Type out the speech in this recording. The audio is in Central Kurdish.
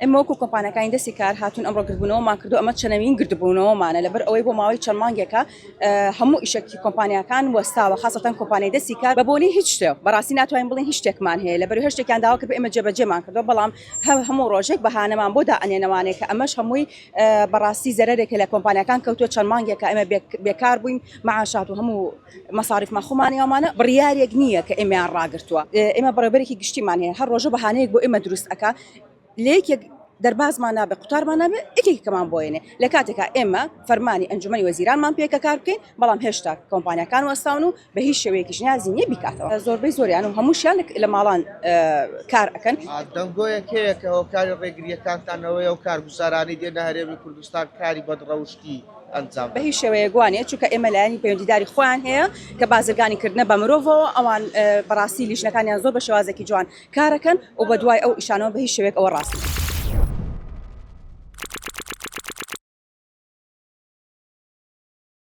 ئێمە وەکو کۆمپانیاکانی دەستی کار هاتوون ئەمڕۆ گردبوونەوەمان کردو ئەمە چەنەمین گردبوونەوەمانە لەبەر ئەوەی بۆ ماوەی چەند مانگێکە هەموو ئیشەکی کۆمپانیاکان وەستاوە خاصەتەن کۆمپانیای دەستی کار بە بۆنەی هیچ شتێک بەڕاستی ناتوانین بڵێین هیچ شتێکمان هەیە لەبەر هەر شتێکیان داوا کرد ئێمە جێبەجێمان کردووە بەڵام هەموو ڕۆژێک بەهانەمان بۆ دائەنێنەوانێ کە ئەمەش هەمووی بەڕاستی زەرەرێکە لە کۆمپانیاکان کەوتووە چەند مانگێکە ئێمە بێکار بووین معاشات و هەموو مەساریفمان خۆمان یاومانە بڕیارێک نییە کە ئێمەیان ڕاگرتووە ئێمە بەڕێوەبەرێکی گشتیمان هەیە هەر ڕۆژە بەهانەیەک بۆ ئێمە دروست ئەکا لە یەکێک دەربازمان نابێ قوتارمان نابێ یەکێکەکەمان بۆ یەنێ لە کاتێکا ئێمە فەرمانی ئەنجومەنی وەزیرانمان پێکە کار بکەین بەڵام هێشتا کۆمپانیاکان وەستاون و بە هیچ شێوەیەکیش نیازی نییە بیکاتەوە زۆربەی زۆریان و هەمووشیان لە ماڵان کار ئەکەن. دەنگۆیەک هەیە کە هۆکاری ڕێگرییەکانتان ئەوەیە ئەو کارگوزارانەی دێنە هەرێمی کوردستان کاری بەدڕەوشتی ئەنجام بە هیچ شێوەیەک وا نییە چونکە ئێمە لایەنی پەیوەندیداری خۆیان هەیە کە بازرگانی کردنە بە مرۆڤەوە ئەوان بەڕاستی لیژنەکانیان زۆر بە شێوازێکی جوان کارەکەن و بەدوای ئەو ئیشانەوە بە هیچ شێوەیەک ئەوە ڕاست نییە.